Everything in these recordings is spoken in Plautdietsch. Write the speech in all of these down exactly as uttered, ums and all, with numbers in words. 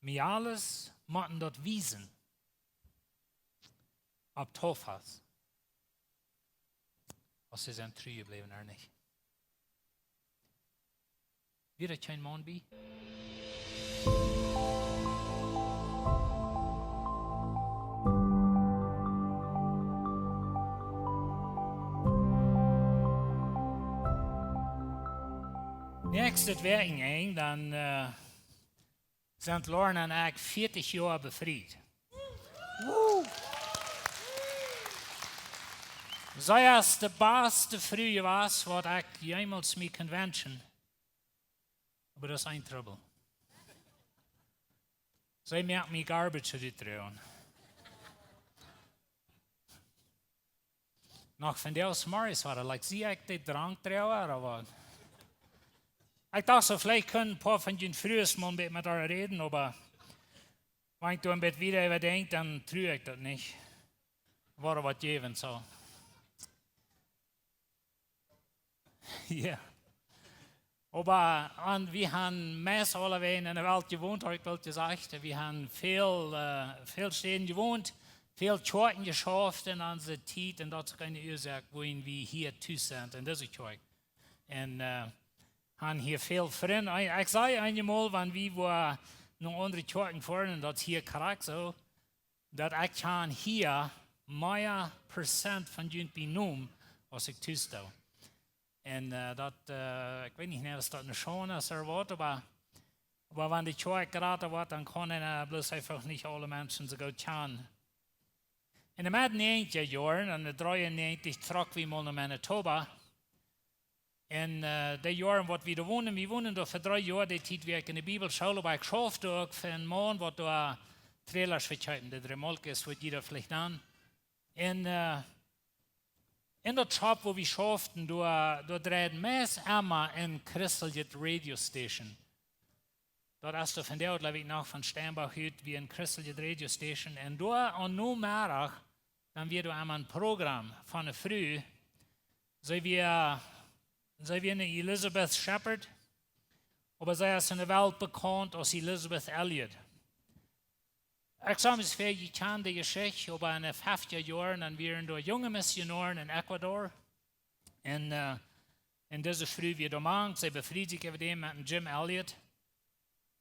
Mie aules motten daut wiesen opp Tofas, aus see sent tru jebläwen ooda nich. Wia doa kjeen Maun bie? Näakjstet Wäakjenenj, dan, äh, sent Lauren un ekj vieetich Joa befriet. See es de baste Fru jewast, waut ekj jemols mie kunn wenschen. Oba doa es een Trubbel. See moakt mie garbage rutdroagen. Noch von de aus Morris wia, like, see ekj de Drankdroaga, ooda waut? Ekj docht soo, veleicht kunnen een poa von june Frues mol een bät met äa räden, oba wan ekj doa een bät wieda äwa denkj, dan tru ekj daut nich. Woat waut jäwen, soo. Jo. Oba, un wie haben meist aulawäajen enne Welt jewont, haud ekj well jesajcht. Wie haben väl, äh, väl Städen jewont, väl Kjoakjen jeschauft en onse Tiet, un daut es uk eene Uasoak, wuarom wie hia tus sent en dise Kjoakj. Un, äh, haben hia väl Frind. Ekj, ekj säd eenjemol, wan wie wua no aundre Kjoakjen foaren, un daut es hia krakjt soo, daut ekj kjan hia mea Prozent von junt bie Nomen aus ekj tus doo. Un, äh, daut, äh, ekj weet nich, aus daut eene Schaund es ooda waut, oba, oba wan de Kjoakj jrata woat, dan kaun eena, äh, bloos eefach nich aule Menschen soo goot kjanen. En de Med näajentja Joaren, en de dreeunnäajentich, trocken wie mol no Manitoba. En, äh, de Joaren waut wie doa wonden, wie wonden doa fa dree Joa, de Tiet wia ekj enne Bibelschool, oba ekj schauft doa uk fa eenen Maun, waut doa Trailers vekjeepen, de Dremolkes, waut jie veleicht kjanen. En, äh, en daut Shop, wua wie schauften, doa, doa dreid meist emma eene christelje Radio Station. Daut es doa vondoag, jleew ekj, noch von Steinbach ut, wia eene christelje Radio Station. En doa aum Nomeddach, dan wia doa emol een Program von eene Fru. See wia, see wia eene Elizabeth Shepherd, oba see es en de Welt bekaunt aus Elizabeth Elliot. Ekj saj mie ver, jie kjanen de Jeschicht, oba en de feftja Joaren, dan wieren doa junge Missionoaren en Ecuador. En, äh, en dise Fru wia doa mank, see befried sikj äwa däm met eenen Jim Elliot.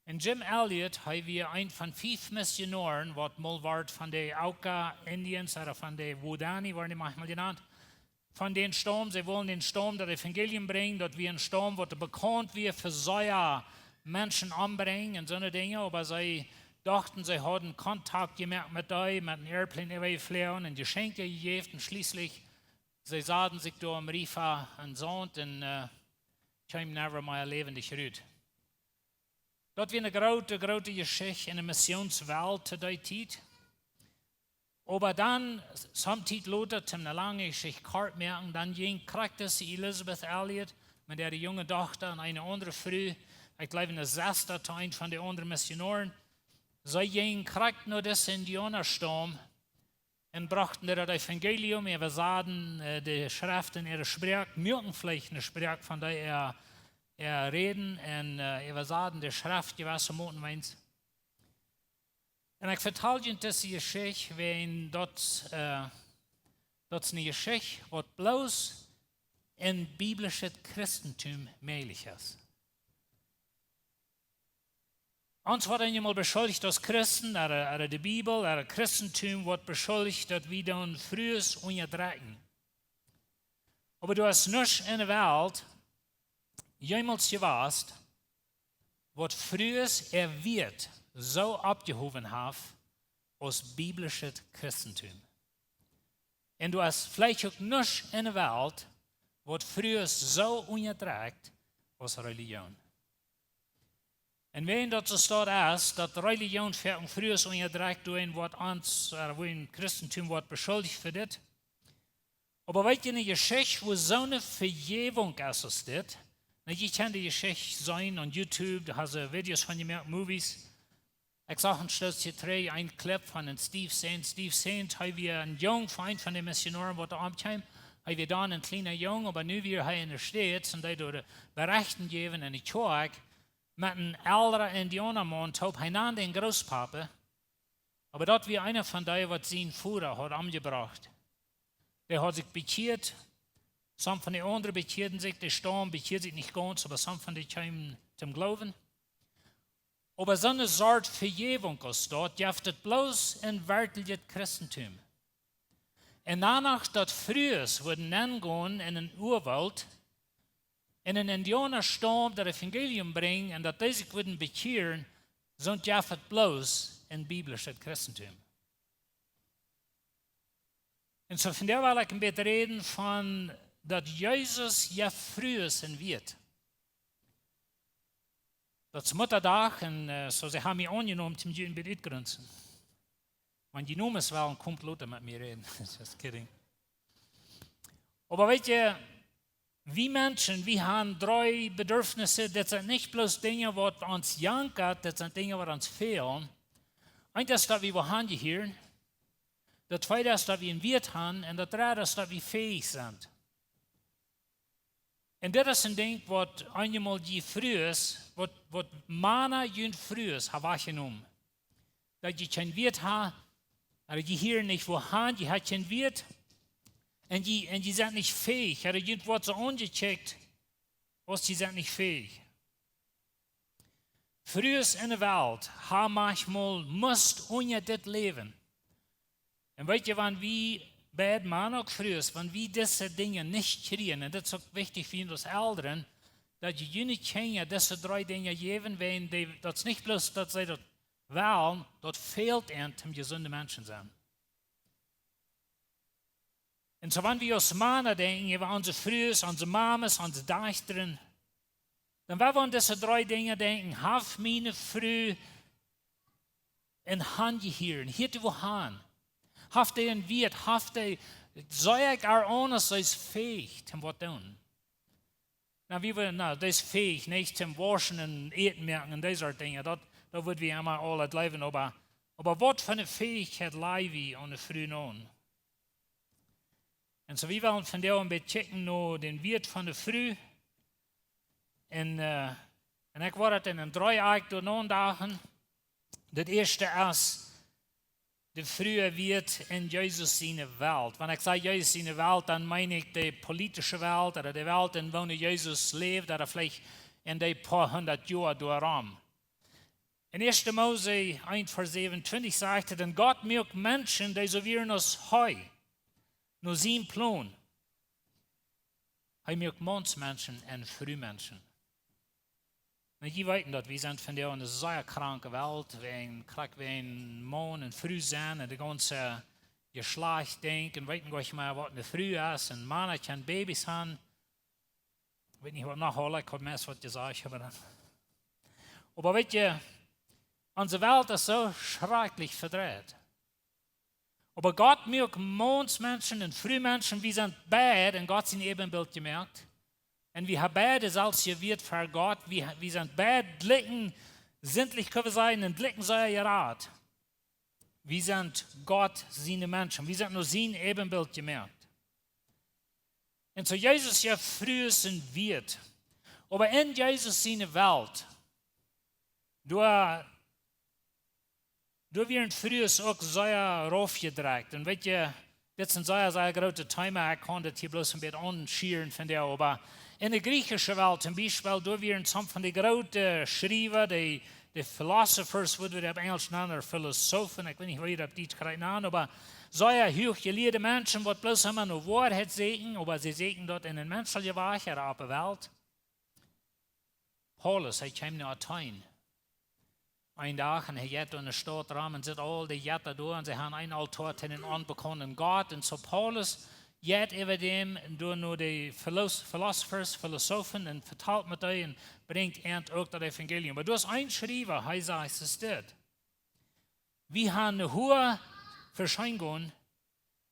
En Jim Elliot, hee wia eent von fief Missionoaren, waut mol wort von de Auca Indians, ooda von de Waodani, worden dee maunchmol jenant. Von dän Staum, see wullen dän Staum daut Evangelium brinjen, daut wia een Staum, waut bekaunt wia fa sea Menschen ombrinjen en soone Dinja, oba see dochten, see hauden Kontakt jemoakt met dee, met een Airplane äwajefloagen un Jeschenkja jejäft un schlieslich, see saten sikj doa aum Riefa en Saunt un, äh, kjeemen never mea läwendich rut. Daut wia eene groote, groote Jeschicht en de Missionswelt to dee Tiet. Oba dan, some Tiet lota, toom ne lange Jeschicht kort moaken, dan jinkj krakjt dise Elizabeth Elliot met äare junge Dochta un eene aundre Fru, ekj jleew eene Sesta, to eent von de aundre Missionoaren. See jinkj krakjt no disen Indianerstaum un brochten doa daut Evangelium, äwasaden, äh, de Schreft en äare Sproak, muaken veleicht eene Sproak von dee äa, äa räden un, äh, äwasaden de Schreft jewesse Moten weens. Un ekj vetal junt dise Jeschicht, wiels daut, äh, daut es eene Jeschicht, waut bloos en biblischet Christentum mäajlich es. Ons woat eenjemol beschuldicht aus Christen, ooda, ooda de Bibel, ooda Christentum woat beschuldicht, daut wie dan Frues unjadrekjen. Oba doa es nuscht en de Welt jemols jewast, waut Frues äa Wieet soo oppjehowen haft aus biblischet Christentum. Un doa es veleicht uk nuscht en de Welt, waut Frues soo unjadrekjt aus Relijoon. Un wan daut soo steit, es daut Relijoon foaken Frues unjadrekjt, doa woat ons, äh, wua daut Christentum woat beschuldicht fa dit. Oba weet jie, eene Jeschicht, wua soone Vejäwunk es aus dit. Nu, jie kjennen de Jeschicht seenen aun YouTube, doa haben see Videos von jemoakt, Movies. Ekj sach een Stootje trigj een Clip von eenen Steve Saint. Steve Saint, hee wia een Jung von eenen von de Missionoaren, waut doa aunkaum. Hee wia dan een kjliena Jung, oba nu wia hee en de States un deed doa de Berechten jäwen en de Kjoakj. met een eldren Indianermaun toop, hee nand am Großpapa, oba daut wia eena von dee, waut sien Voda haud omjebrocht. Dee haud sikj bekjieet, some von de aundre bekjieeden sikj, de Staum bekjieed sikj nich gaunz, oba some von dee kjeemen toom Gloowen. Oba soone Sort Vejäwunk aus daut jeft et bloos en werkjlichet Christentum. Un doano daut Frues wudden nengonen en een Urwald, en een Indianerstaum daut Evangelium brinjen un daut dee sikj wudden bekjieren, soont jeft et bloos en biblischet Christentum. Un soo vondoag well ekj een bät räden von daut Jesus jeft Frues een Wieet. Daut es Muttadach un, äh, soo see haben mie aunjenomen, toom junt een bät utgrunzen. Wan jie nomes wellen, komt lota met mie räden. Just kidding. Oba weet jie, wie Menschen, wie haben dree Bedürfnisse, daut sent nich bloos Dinja, waut ons jankat, daut sent Dinja, waut ons fälen. Eent es, daut wie wua han jehieren. Daut tweede es, daut wie een Wieet haben. Un daut dredde es, daut wie fähich sent. Un dit es een Dinkj, waut eenjemol jie Frues, waut, waut Mana june Frues haben wajchjenomen. Daut jie kjeen Wieet haben, ooda jie hieren nich wua han, jie haben kjeen Wieet. Un jie, un jie sent nich fähich, ooda junt woat soo aunjekjikjt, aus jie sent nich fähich. Frues en de Welt haben manchmol must unja dit Läwen. Un weet jie, wan wie beid, Mana uk Frues, wan wie dise Dinja nich kjrieen, un daut es uk wichtich fa ons Elren, daut jie june Kjinja dise dree Dinja jäwen, wiels dee, daut es nich bloos, daut see daut wellen, daut fält an, om jesunde Menschen sennen. Un soo, wan wie aus Mana denkjen äwa onse Frues, onse Mamas, onse Dajchta, dan woa wie aun dise dree Dinja denkjen: Haft miene Fru een Aunjehieren, hia to wua han? Haft dee een Wieet, haft dee, see ekj ar aun, aus see es fähich, om waut to doonen? Na, wie wudden, na, dee es fähich, nich, toom wauschen un Äten moaken un dee Sort Dinja. Daut, daut wudd wie emma aule jleewen, oba, oba waut fa eene Fähichkjeit laj wie aun de Fru aun? Un soo, wie wellen vondoag een bät kjikjen no dän Wieet von de Fru. Un, äh, un ekj wull daut en een dree Akj doa aundachen. Daut ieeschte es, de Fru wia en Jesus siene Welt. Wan ekj saj Jesus siene Welt, dan meen ekj de politische Welt, ooda de Welt, en woone Jesus läwd, ooda veleicht en dee poa hundat Joa doarom. En ieeschte Mose eent Varsch säwenuntwintich sajcht et: "Un Gott muak Menschen, dee soo wieren aus hee, no sien Plon." Hee muak Maunsmenschen un Frumenschen. Nu, jie weeten daut, wie sent vondoag en eene sea kranke Welt, wäajen, krakjt wäajen Maun un Fru sennen un de gaunze Jeschlajcht denkjen, weeten goanich mea, waut eene Fru es, un Mana kjennen Babys han. Ekj weet nich, waut noch aula, ekj haud meist waut jesajcht, oba dan. Oba weet jie, onse Welt es soo schrakjlich vedreit. Oba Gott muak Maunsmenschen un Frumenschen, wie sent beid en Gott sien Äbenbilt jemoakt. Un wie haben beid daut selwje Wieet ver Gott, wie, wie sent beid jlikj, sintlich kjenn wie sajen, un jlikj sea jerat. Wie sent Gott siene Menschen, wie sent no sien Äbenbilt jemoakt. Un soo Jesus jeft Frues een Wieet. Oba en Jesus siene Welt, doa, doa wieren Frues uk sea raufjedrekjt. Un weet jie, dit es een sea, sea grootet Thema, ekj kaun dit hia bloos een bät aunschieren vondoag, oba en de griechische Welt toom Biespel, doa wieren some von de groote Schriewa, de, de philosophers, wudd wie opp Enjelsch nanen, ooda Philosophen, ekj weet nich, woo jie daut opp Dietsch kjrieen nanen, oba sea huachjelieede Menschen, waut bloos emma no Woarheit säkjen, oba see säkjen daut en een menscheljet Wajch ooda opp de Welt. Paulus, hee kjeem no Athen. Een Dach, un hee jeit doa en de Staut rom un sitt aul de Jetta doa, un see haben een Altoa to dän onbekaunden Gott. Un soo Paulus jeit äwa däm doa no de Philos-, philosophers, Philosophen, un vetalt met dee un brinjt an uk daut Evangelium. Oba doa es een Schriewa, hee sajcht, es dit: "Wie haben eene Hoa fa Scheengonen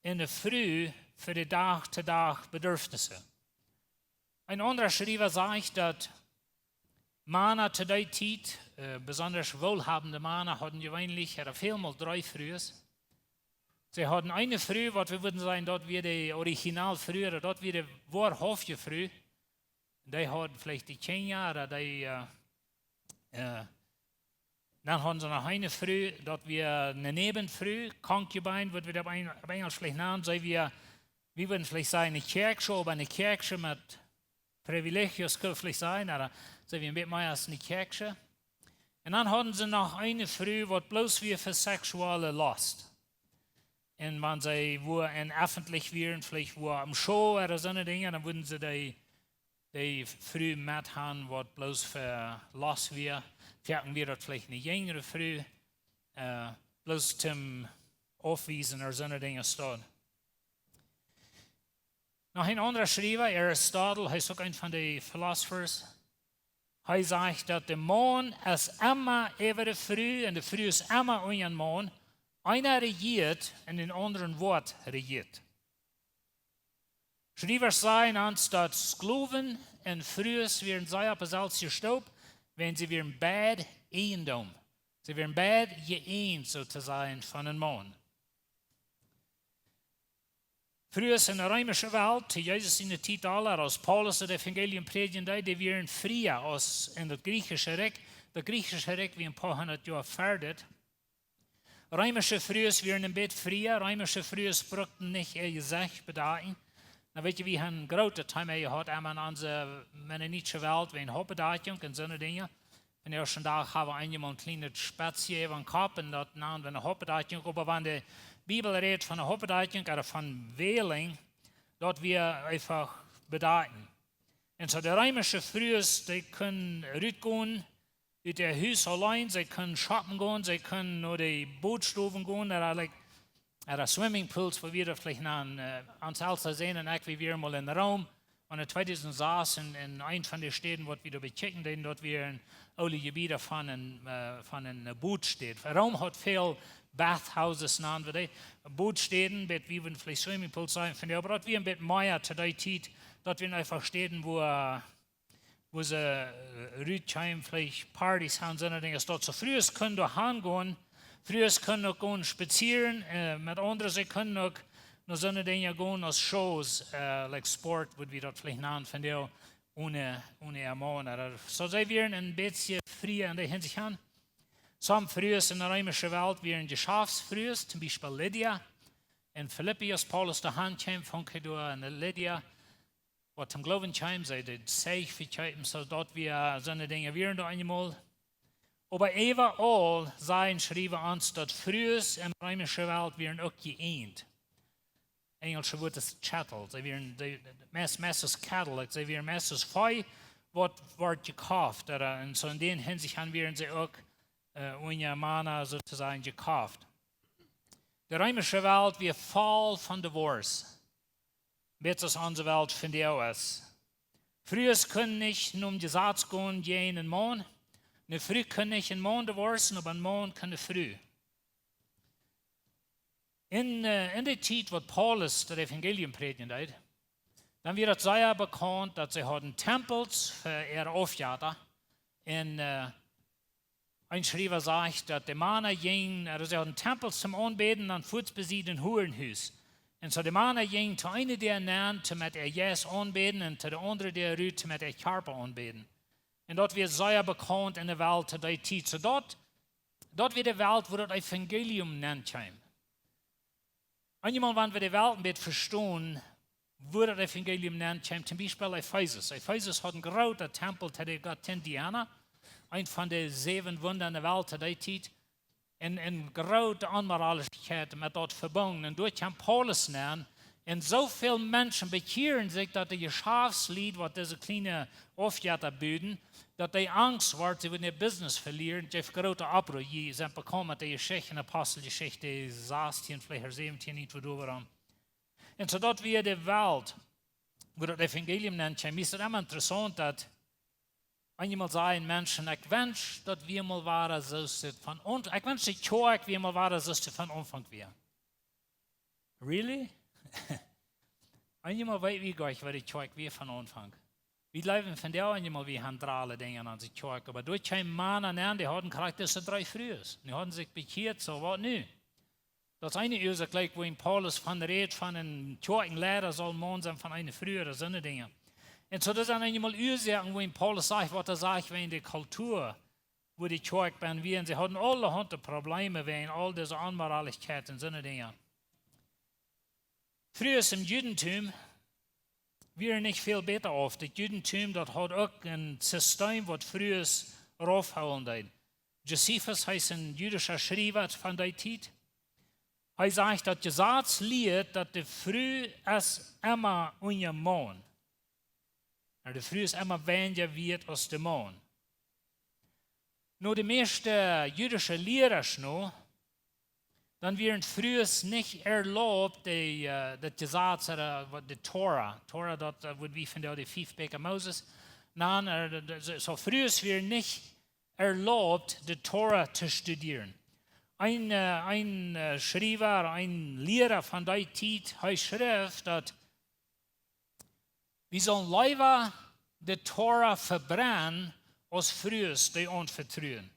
un eene Fru fa de Dach-to-Dach Bedürfnisse." Een aundra Schriewa sajcht, daut Mana to dee Tiet, äh, besonda woolhabende Mana, hauden jeweenlich, ooda välmol dree Frues. See hauden eene Fru, waut wie wudden sajen, daut wia de Originalfru, ooda daut wia de woahauftje Fru. Dee haud veleicht de Kjinja, ooda dee, äh, Äh, dan hauden see noch eene Fru, daut wia eene Nebenfru, concubine, waut wie daut opp Eng-, opp Enjelsch veleicht nanen, see wia, wie wudden veleicht sajen, eene Kjäakjsche, oba eene Kjäakjsche met Privilegios, kunn wie veleicht sajen, oba see wia een bät mea aus eene Kjäakjsche. Un dan hauden see noch eene Fru, waut bloos wia fa seksuelle Lost. Un wan see wua en effentlich wieren, veleicht wua aum Schoo ooda soone Dinja, dan wudden see dee, dee Fru met han, waut bloos fa Lost wia. Foaken wia daut veleicht eene jinjre Fru, äh, bloos toom aufwiesen ooda soone Dinja staut. Noch een aundra Schriewa, Aristotle, hee es uk een von de Philosophers. Hee sajcht, daut de Maun es emma äwa de Fru un de Fru es emma unja dän Maun. Eena rejieet un dän aundren woat rejieet. Schriewasch sajen ons, daut Sklowen un Frues wieren sea opp daut selwje Stoop, wan see wieren beid Eijentum. See wieren beid jeeijent, soo to sajen, von dän Maun. Frues en de reemische Welt, to Jesus siene Tiet aul, aus Paulus daut Evangelium prädjen deed, dee wieren fria aus en daut griechische Rikj. Daut griechische Rikj wia een poa hundat Joa ver dit. Reemische Frues wieren een bät fria. Reemische Frues bruckten nich äa Jesecht bedakjen. Nu weet jie, wie haben een grootet Thema jehaut, emma en onse mennonitische Welt, wäajen Hauptbedakjunk un soone Dinja. Vondoag dän Dach haben wie eenjemol een kjlienet Spezje äwa dän Kopp un daut nanen wie eene Hauptbedakjunk. Oba wan de Bibel rät von eene Hauptbedakjunk ooda von Wäling, daut wia eefach bedakjen. Un soo de reemische Frues, dee kunnen rutgonen ut äa Hus auleen, see kunnen shoppen gonen, see kunnen no de Bootstowen gonen, ooda, like, ooda swimming pools, woo wie daut veleicht nanen, äh, ons Eltren sajen, un ekj, wie wieren mol en Rom, un en tweedusent sas en, en eent von de Städen, waut wie doa bekjikjen deeden, daut wia een oolet Jebied von een, äh, von een, äh, Bootstäd. Rom haud väl bathhouses, nanen wie dee, Bootstäden, bät wie wudden veleicht swimming pools sajen, von dee, oba daut wia een bät mea to dee Tiet, daut wia eefach Städen, wua, äh, wua see, äh, rutkjeemen, veleicht Partys han, soone Dinja, daut soo. Frues kunnen doa han gonen, Frues kunnen uk gonen spazieren, äh, met aundre, see kunnen uk no soone Dinja gonen aus Shows, äh, like Sport, wudd wie daut veleicht nanen, von dee, onen, onen äa Maun. Ooda, soo see wieren een bät fria en dee Hinsicht han. Some Frues en de reemische Welt wieren Jeschaftsfrues, toom Biespel Lydia. En Filippi, aus Paulus doa han kjeem, funk hee doa eene Lydia, waut toom Gloowen kjeem, see deed Zeich vekjeepen, soo daut wia, soone Dinja wieren doa eenjemol. Oba äwaaul sajen Schriewa ons, daut Frues en de reemische Welt wieren uk jeeijent. Enjelsche Wuat es chattel. See wieren, dee, meist, meist aus cattle, like, see wieren meist aus Vee, waut wort jekoft, ooda, un soo en dee Hinsicht han wieren see uk, äh, unja Mana soo to sajen jekoft. De reemische Welt wia voll von Divorce. Bät aus onse Welt vondoag es. Frues kunnen nich nom Jesaz gonen jäajen eenen Maun. Eene Fru kunn nich eenen Maun divorcen, oba een Maun kunn eene Fru. En, äh, en de Tiet, waut Paulus daut Evangelium prädjen deed, dan wia daut sea bekaunt, daut see hauden Tempels fa äare Aufjetta. En, äh, een Schriewa sajcht, daut de Mana jinjen, äh, see hauden Tempels toom aunbäden, dan fuats bie see een Huarenhus. Un soo de Mana jinjen to eene Däa nenn, toom met äa Jeist aunbäden, un to de aundre Däa rut, toom met äa Kjarpa aunbäden. Un daut wia sea bekaunt en de Welt to dee Tiet. Soo daut, daut wia de Welt, wua daut Evangelium nenn kjeem. Eenjemol, wan wie de Welt een bät vestonen, wua daut Evangelium nenn kjeem, toom Biespel Efesus. Efesus haud een grooten Tempel to de Gottin Diana, eent von de säwen Wunda en de Welt to dee Tiet. En, en groote Onmoralischkjeit met daut vebungen. Un doa kjeem Paulus nenn. Un soo väl Menschen bekjieren sikj, daut de Jeschaftslied, waut dise kjliene Aufjetta buden, daut dee angst worden, see wudden äa Business velieren. Daut jeef groote Opprua. Jie sent bekaunt met de Jeschicht en Aposteljeschicht sastieen, veleicht säwentieen, irjentwua doa rom. Un soo daut wia de Welt, wua daut Evangelium nenn kjeem. Mie es daut emma interessaunt, daut eenjemol sajen Menschen, ekj wensch, daut wie mol wieren soo aus daut von Aun-, ekj wensch, de Kjoakj wia mol wieren soo aus daut von Aunfank wia. Really? Eenjemol weet wie goanich, waut de Kjoakj wia von Aunfank. Wie jleewen vondoag eenjemol, wie haben drale Dinja aun onse Kjoakj, oba doa kjeemen Mana nenn, dee hauden krakjt dise dree Frues. Dee hauden sikj bekjieet, soo waut nu? Daut es eene Uasoak, like, wua Paulus von rät, von een Kjoakjenleida saul een Maun sennen von eene Fru ooda soone Dinja. Un soo, daut sent eenjemol Uasoaken, wua Paulus sajcht, waut hee sajcht wäajen de Kultua, wua de Kjoakj bennen wia. Un see hauden aulahaunt Probleme wäajen aul dise Onmoralischkjeit un soone Dinja. Frues em Judentum wieren nich väl bäta auf. Daut Judentum, daut haud uk een System, waut Frues raufhoolen deed. Josephus, hee es een jüdischa Schriewa von dee Tiet. Hee sajcht, daut Jesaz lieet, daut de Fru es emma unja Maun. Oba de Fru es emma weinja wieet aus de Maun. No de mieeschte jüdische Lierasch no, dan wieren Frues nich erlaubt, de, äh, daut Jesaz, äh, waut de Tora, Tora, daut, äh, waut wie vondoag de fief Bieekja Moses nanen, äh, de, de, soo, soo Frues wieren nich erlaubt, de Tora to studieren. Een, äh, een, äh, Schriewa, een Liera von dee Tiet, hee schreef, daut wie sellen leewa de Tora vebrennen, aus Frues dee aunvetruen.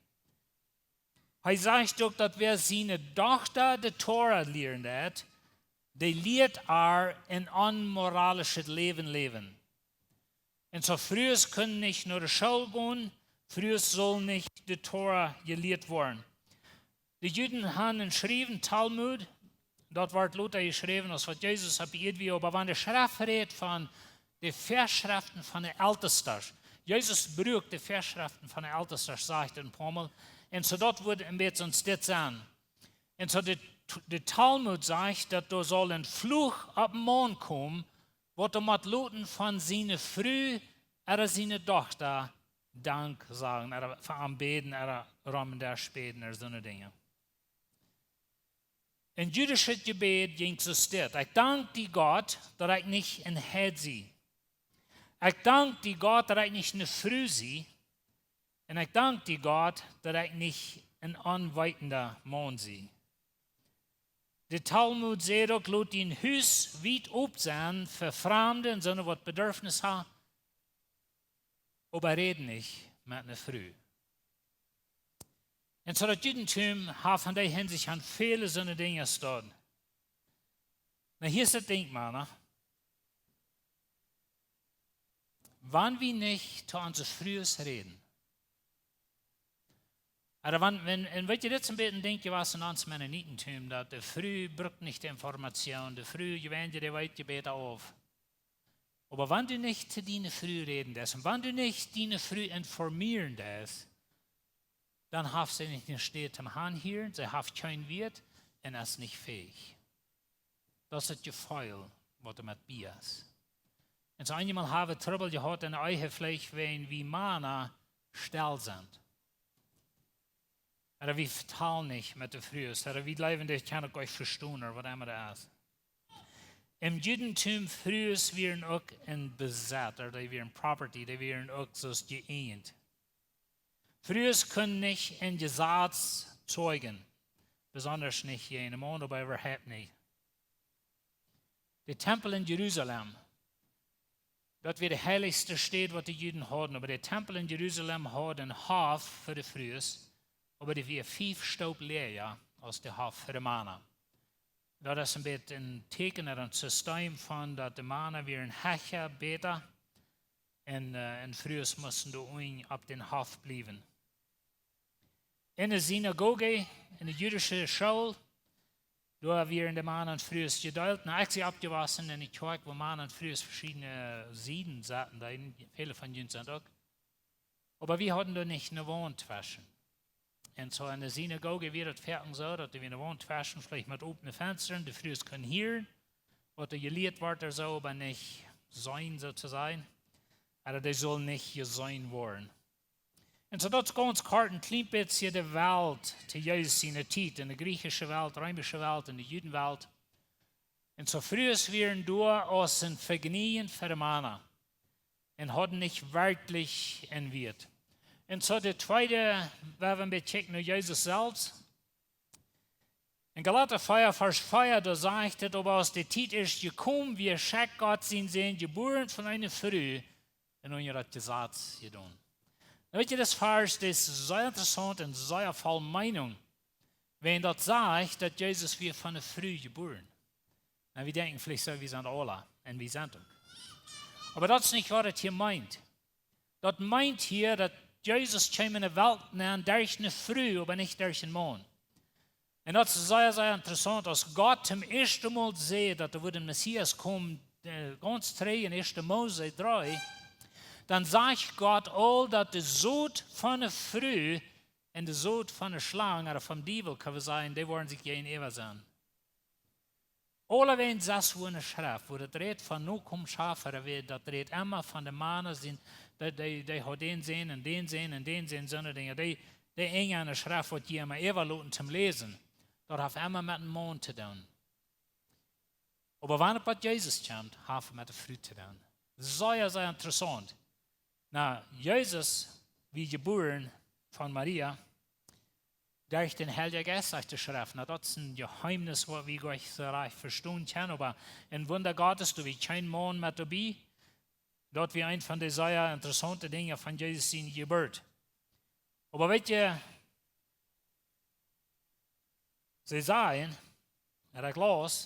Hee sajcht uk, daut wäa siene Dochta de Tora lieren deit, dee lieet äa een onmoralischet Läwen läwen. Un soo Frues kunnen nich no de School gonen, Frues sullen nich de Tora jelieet woaren. De Juden han een Schriewen, Talmud, daut wort lota jeschräwen aus waut Jesus opp de Ieed wia, oba wan de Schreft rät von de Väaschreften von de Eltestasch, Jesus brukt de Väaschreften von de Eltestasch, sajcht hee een poamol, un soo daut wudd een bät ons dit sennen. Un soo de, de Talmud sajcht, daut doa saul een Fluch opp een Maun komen, waut doa mott loten von siene Fru ooda siene Dochta Dank sajen, ooda fa am bäden, ooda rom un doa bäden, ooda soone Dinja. Een jüdischet Jebäd jinkj soo dit: Ekj dank die, Gott, daut ekj nich een Heit sie. Ekj dank die, Gott, daut ekj nich eene Fru sie. Un ekj dank die, Gott, daut ekj nich een onweetenda Maun sie. De Talmud sajcht uk: Lot dien Hus wiet op sennen fa Framde un soone, waut Bedurfnis haben, oba räd nich met eene Fru. Un soo daut Judentum haft en dee Hinsicht aun väle soone Dinja jestonen. Nu, hia es daut Dinkj, Mana. Wan wie nich to onse Frues räden, ooda wan, wan, un weet jie, dit es een bät een Dinkj jewast en ons Mennonitentum, daut de Fru brukt nich de Information, de Fru, jie weeten, dee weet je bäta auf. Oba wan du nich to diene Fru räden deist un wan du nich diene Fru informieren deist, dan haft see nich eene Städ toom hanhieren, see haft kjeen Wieet un es nich fäich. Daut es daut Jefeel, waut doa met bie es. Un soo eenjemol hab wie Trubbel jehaut en de Ehepleech, wan wie Mana stell sent. Ooda wie vetalen nich met de Frues, ooda wie jleewen, dee kjennen uk nich vestonen, ooda waut emma daut es. Em Judentum, Frues wieren uk een Besitz, ooda dee wieren property, dee wieren uk soo aus jeeejent. Frues kunnen nich em Jesaz zeugen, besonda nich jäajen eenen Maun, oba äwahaupt nich. De Tempel en Jerusalem, daut wia de heilichste Städ, waut de Juden hauden, oba de Tempel en Jerusalem haud een Hoff fa de Frues, oba dee wia fief Stoop läaja aus de Hoff fa de Mana. Daut es een bät een Tieekjen ooda een System von daut de Mana wieren hecha, bäta, un, äh, un Frues musten doa unjen opp dän Hoff bliewen. En de Sinagoge, en de jüdische School, doa wieren de Mana un Frues jedeelt. Nu, ekj sie oppjewossen en eene Kjoakj, wua Mana un Frues veschiedne Sieden saten, dee, väle von junt sent uk. Oba wie hauden doa nich eene Waunt tweschen. Un soo en de Sinagoge wia daut foaken soo, daut doa wia eene Waunt tweschen, veleicht met opne Fenstren, de Frues kunnen hieren, waut doa jelieet wort ooda soo, oba nich seenen, soo to sajen. Ooda dee sullen nich jeseenen woaren. Un soo daut es gaunz kort een kjlien bät de Welt to Jesus siene Tiet, en de griechische Welt, reemische Welt, en de Judenwelt. Un soo Frues wieren doa aus een Vejnäajen fa de Mana un hauden nich werkjlich een Wieet. Un soo de tweede, wan wie een bät kjikjen no Jesus selfst. En Galata vea, Varsch vea, doa sajcht et: Oba aus de Tiet es jekomen, wia, schekjt Gott sienen Sän, jebuaren von eene Fru, un unja daut Jesaz jedonen. Nu, weet jie, dit Varsch, dit es sea interessaunt un sea voll Meenunk. Wan daut sajcht, daut Jesus wia von eene Fru jebuaren. Nu, wie denkjen veleicht soo, wie sent aula, un wie sent uk. Oba daut es nich, waut et hia meent. Daut meent hia, daut Jesus kjeem enne Welt nenn derch eene Fru, oba nich derch eenen Maun. Un daut es sea, sea interessaunt, aus Gott toom ieeschten Mol säd, daut doa wudd een Messias komen, äh, gaunz trigj en ieeschte Mose dree, dan sajcht Gott aul, daut de Sot von de Fru un de Sot von de Schlang, ooda vom Diewel, kjenn wie sajen, dee woaren sikj jäajenäwa sennen. Aulawäajen sest wua enne Schreft, wua daut rät von Nokomenschoft, ooda wua daut rät emma von de Mana sien, dee, dee, dee haud dän Sän un dän Sän un dän Sän, soone Dinja. Dee, dee Enj enne Schreft, waut jie emma äwaloten toom läsen, daut haft emma met eenen Maun to doonen. Oba wan et bie Jesus kjemt, haft et met de Fru to doonen. Sea, sea interessaunt. Na, Jesus wia jebuaren von Maria derch dän Heiljen Jeist, sajcht de Schreft. Na, daut es een Jeheemnis, waut wie goanich soo rajcht vestonen kjennen, oba een Wunda Gottes, doa wia kjeen Maun met doabie. Daut wia eent von de sea interessaunte Dinja von Jesus siene Jeburt. Oba weet jie, see sajen, un ekj laus,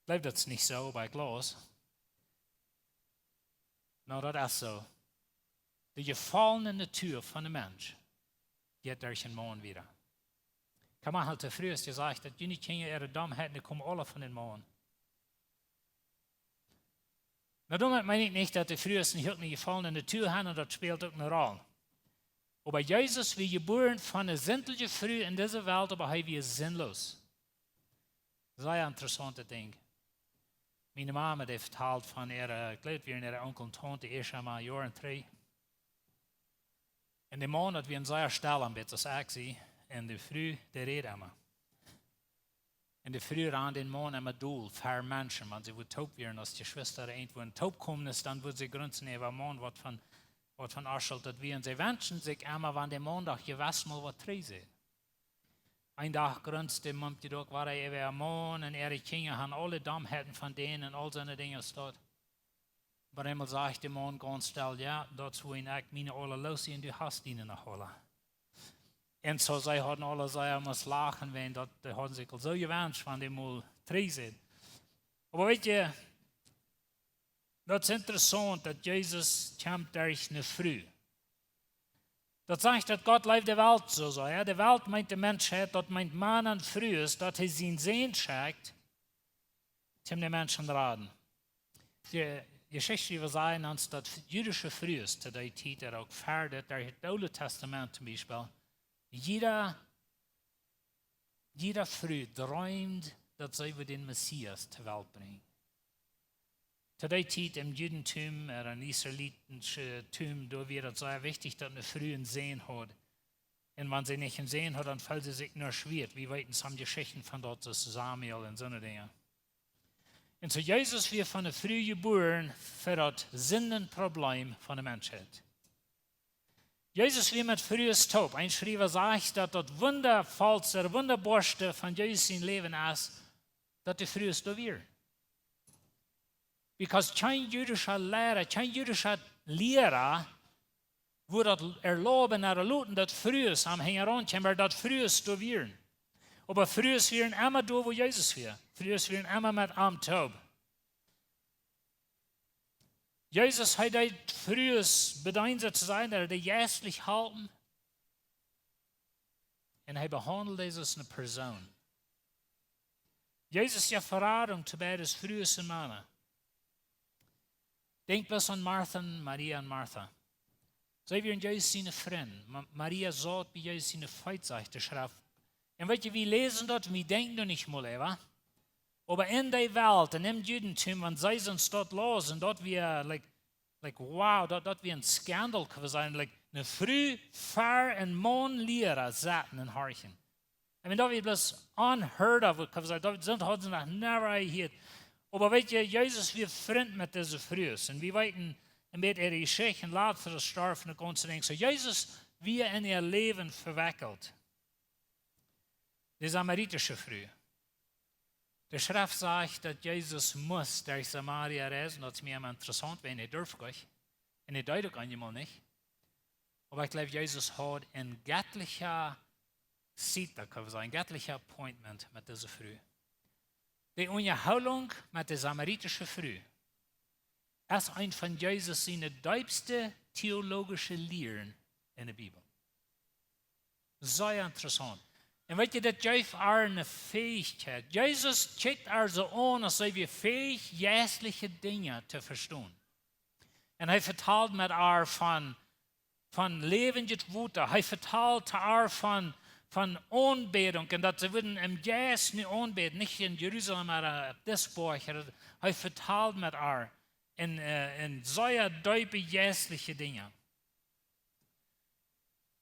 ekj jleew daut es nich soo, oba ekj laus. Na, daut es soo. De jefollne Natua von de Mensch jeit derch eenen Maun wieda. Kaun maun, de Fru haft jesajcht, daut june Kjinja äare Domheiten, dee komen aule von dän Maun. Na, doamet meen ekj nich, daut de Frues nich uk eene jefollne Natua haben, un daut spält uk eene Roll. Oba Jesus wia jebuaren von eene sindje Fru en dise Welt, oba hee wia sinloos. Sea interessauntet Dinkj. Miene Mama, dee vetalt von äare, ekj jleew, wia äare Onkel un Taunte ieescht emol Joaren trigj. Un de Maun, daut wia een sea stella, een bät aus ekj sie, un de Fru, dee räd emma. Un de Fru rand dän Maun emma dol ver Menschen, wan see wua toop wieren aus Jeschwista irjentwua toop komen, dan wudd see grunzen äwa dän Maun, waut von, waut von Oschult daut wia. Un see wenschten sikj emma, wan de Maun doch jewess mol waut trigj säd. Een Dach grunzte de Mumkje doch wada äwa äa Maun un äare Kjinja haben aule Domheiten von dän un aul soone Dinja aus daut. Oba eemol sajcht de Maun gaunz stell: "Jo, daut es wua ekj miene aula loosjeit un du hast diene noch aula." Un soo, see hauden aula sea must lachen, wiels daut, dee hauden sikj aul soo jewenscht, wan dee mol trigj säd. Oba weet jie, daut es interessaunt, daut Jesus kjemt derch eene Fru. Daut sajcht, daut Gott leeft de Welt soo, soo, jo. De Welt meent de Menschheit, daut meent Mana un Frues, daut hee sienen Sän schekjt, om de Menschen to raden. De Jeschicht äwa sajen ons, daut jüdische Frues to dee Tiet, ooda uk ver daut, derch daut Oole Tastament toom Biespel, jieda, jieda Fru dreemd, daut see wudd dän Messias to Welt brinjen. To dee Tiet em Judentum, ooda em israelitischen Tum, doa wia daut sea wichtich, daut eene Fru eenen Sän haud. Un wan see nich eenen Sän haud, dan feeld see sikj nuscht wieet. Wie weeten soone Jeschichten von daut, soo aus Samuel un soone Dinja. Un soo Jesus wia von eene Fru jebuaren fa daut Sindenproblem von de Menschheit. Jesus wia met Frues toop. Een Schriewa sajcht, daut daut wundafollste, wundaboaschte von Jesus sien Läwen es, daut de Frues doa wieren. Because kjeen jüdischa Liera, kjeen jüdischa Liera wudd daut erlauben ooda loten, daut Frues am hinjaraun kjeemen, daut Frues doa wieren. Oba Frues wieren emma doa, wua Jesus wia. Frues wieren emma met am toop. Jesus, hee deed Frues bedeenen, soo to sajen, ooda dee jeistlich halpen. Un hee behaundeld dee aus eene Persoon. Jesus jeef Veradunk to beides Frues un Mana. Denkj bloos aun Martha un Maria un Martha. See wieren Jesus siene Frind. Ma-, Maria saut bie Jesus siene Feet, sajcht de Schreft. Un weet jie, wie läsen daut, wie denkjen doa nich mol äwa. Oba en dee Welt, en däm Judentum, wan see soo waut läsen, daut wia, like, like, wow, daut, daut wia een Skandal, kaun wie sajen, like, eene Fru ver een Maun Liera sitten un horchen. I mean, daut wia bloos unheard of, kaun wie sajen, daut, daut hauden see noch never jehieet. Oba weet jie, Jesus wia Frint met dise Frues. Un wie weeten een bät äare Jeschicht, un Lazarus storf un daut gaunze Dinkj. Soo Jesus wia en äa Läwen vewekjelt. De samaritische Fru. De Schreft sajcht, daut Jesus must derch Samaria reisen. Daut es mie emma interessaunt, wiels hee durf nich. Un hee deed uk eenjemol nich. Oba ekj jleew, Jesus haud eene jettliche Cita, kaun wie sajen, eene jettliche Appointment met dise Fru. De Unjahoolunk met de samaritische Fru es eent von Jesus siene deepste theologische Lieren en de Bibel. Sea interessaunt. Un weet jie, daut jeef ar eene Fähigkeit. Jesus kjikjt ar soo aun, aus see wia fähich, jeistliche Dinja to vestonen. Un hee vetald met ar von, von läwendjet Wota. Hee vetald to ar von, von Aunbädunk un daut see wudden em Jeist nu aunbäden, nich en Jerusalem, oba opp dis Boajch. Hee vetald met ar en, äh, en sea deepe jeistliche Dinja.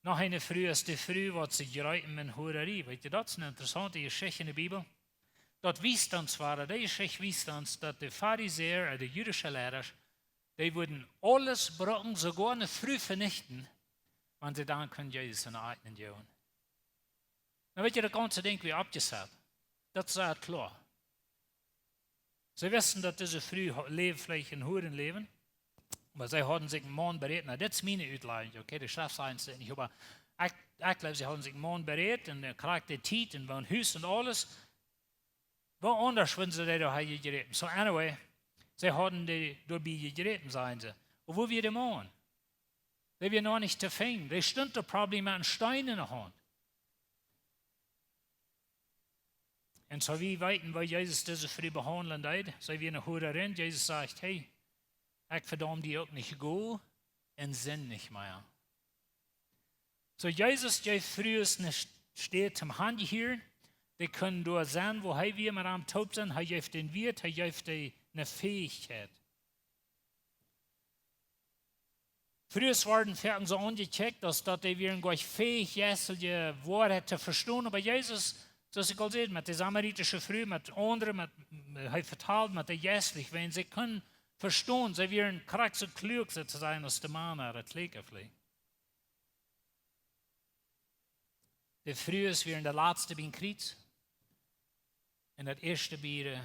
Noch eene Fru es de Fru, waut see jreepen en Hurarie. Weet jie, daut es eene interessaunte Jeschicht en de Bibel. Daut wiest ons wada, dee Jeschicht wiest ons, daut de Farisäa, äh, de jüdische Leida, dee wudden aules brucken, soogoa eene Fru venichten, wan see dan kunnen Jesus en de Oajen jäwen. Dan weet jie, daut gaunze Dinkj wia oppjesat. Daut es kloa. See wisten, daut dise Fru ha-, läwd veleicht en Hurenläwen. Oba see hauden sikj eenen Maun berät. Nu, dit es miene Utlajunk, okay? De Schreft sajcht et nich, oba ekj, ekj jleew, see hauden sikj eenen Maun berät un, äh, krakjt de Tiet un woo een Hus un aules. Woo aundasch wudden see doa haben jejräpen? So anyway, see hauden dee doabie jejräpen, sajen see. Oba wua wia de Maun? Dee wia noch nich to finjen. Dee stunt doa probably met een Steen en de Haunt. Un soo wie weeten, woo Jesus dise Fru behaundlen deed. See wia eene Hurarie. Jesus sajcht: "Hey, ekj vedaum die uk nich, go un sind nich mea." So Jesus jeef Frues eene St-, Städ toom hanjehieren. Dee kunnen doa sennen, wua hee wia, met am toop sennen. Hee jeef dän Wieet, hee jeef dee eene Fähigkeit. Frues worden foaken soo aunjekjikjt, aus daut dee wieren goa nich fähich, jeistelje Woarheit to vestonen. Oba Jesus, soo aus ekj aul säd, met de samaritische Fru, met aundre, met, hee vetald met de jeistlich, wan see kunnen vestonen, see wieren krakjt soo kluak, soo to sajen, aus de Mana, daut Kjleekja veleicht. De Frues wieren de latste biem Kjriez un daut ieeschte bie de,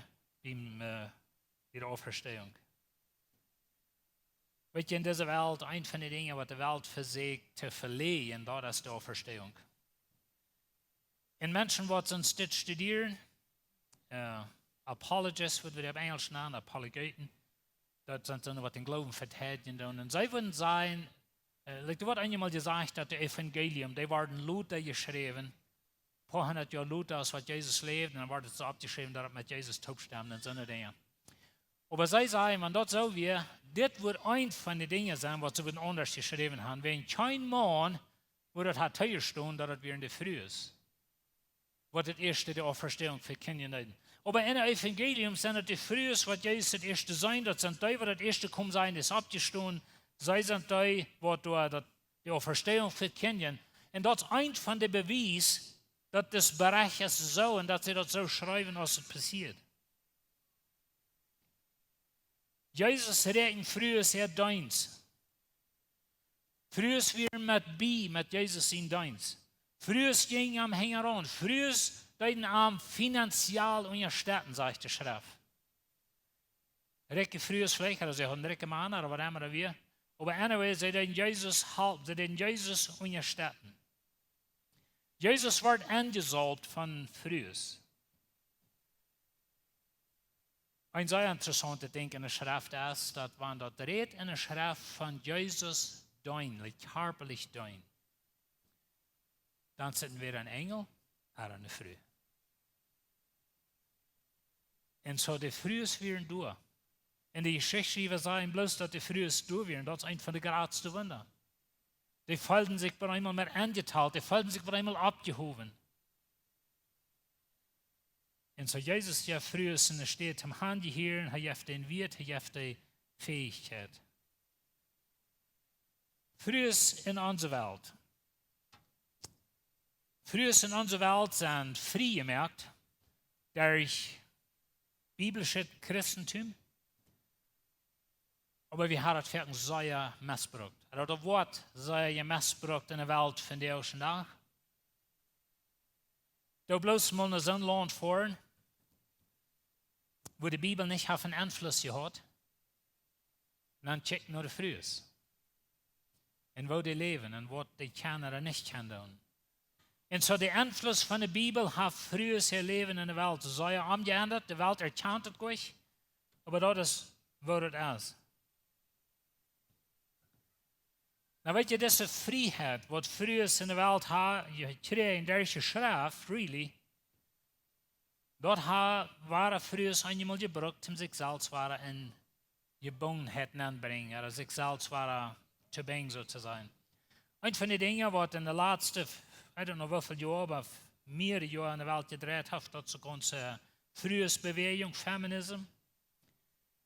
biem, äh, bie de Auferstehung. Weet jie, en dise Welt, eent von de Dinja, waut de Welt vesieekjt to veläajnen, daut es de Auferstehung. Un Menschen, waut soont studieren, äh, Apologists, waut wie opp Enjlisch nanen, Apologeten, daut sent soone, waut dän Gloowen veteidjen doonen. Un see wudden sajen, äh, like, doa woat eenjemol jesajcht, daut daut Evangelium, dee worden lota jeschräwen, poa hundat Joa lota aus waut Jesus läwd, un dan woat et soo oppjeschräwen, daut et met Jesus toopstemt un soone Dinja. Oba see sajen, wan daut soo wia, dit wudd eent von de Dinja sennen, waut see wudden aundasch jeschräwen haben. Wan kjeen Maun wudd daut ha toojestonen, daut et wieren de Frues, waut daut ieeschte de Auferstehung vekjindjen deeden. Oba en daut Evangelium sent et de Frues, waut Jesus daut ieeschte seenen, daut sent dee, waut daut ieeschte komen seenen, es oppjestonen. See sent dee, waut doa daut, de Auferstehung vekjindjen. Un daut es eent von de Bewies, daut daut Bericht es soo un daut see daut soo schreewen, aus et passieed. Jesus räakjend Frues äa Deenst. Frues wieren met bie met Jesus sien Deenst. Frues jinjen am hinjaraun. Frues deeden am finanziell unjastetten, sajcht de Schreft. Rikje Frues veleicht, ooda see hauden rikje Mana, ooda waut emma daut wia. Oba anyway, see deeden Jesus halpen, see deeden Jesus unjastetten. Jesus wort enjesault von Frues. Een sea interessauntet Dinkj en de Schreft es, daut wan daut rät en de Schreft von Jesus deenen, like, kjarpalich deenen, dan sent entwäda een Enjel ooda eene Fru. Un soo de Frues wieren doa. Un de Jeschichtschriewa sajen bloos, daut de Frues doa wieren. Daut es eent von de jratste Wunda. Dee feelden sikj opp eemol mea enjetalt, dee feelden sikj opp eemol oppjehowen. Un soo Jesus jeft Frues eene Städ toom hanjehieren, hee jeft dän Wieet, hee jeft de Fähigkeit. Frues en onse Welt. Frues en onse Welt sent frie jemoakt derch biblischet Christentum. Oba wie haben daut foaken sea missbrukt. Daut woat sea jemissbrukt en de Welt vondoag dän Dach. Doo bloos mol no soon Launt foaren, wua de Bibel nich haft eenen Enfluss jehaut. Un dan kjikj no de Frues. Un woo dee läwen un waut dee kjennen ooda nich kjennen doonen. Un soo de Enfluss von de Bibel haft Frues äa Läwen en de Welt sea omjeendat. De Welt erkjant et goanich, oba daut es woo et es. Nu weet jie, dise Frieheit, waut Frues en de Welt ha-, jekjräajen derch de Schreft, really, daut ha-, wieren Frues eenjemol jebrukt, om sikj selfst wieren en Jebungenheit nenbrinjen, ooda sikj selfst wieren to binjen, soo to sajen. Eent von de Dinja, waut en de latste, I don't know woo väl Joa, oba mearere Joa en de Welt jedreit haft, daut es onse Fruesbewäajunk, Feminism.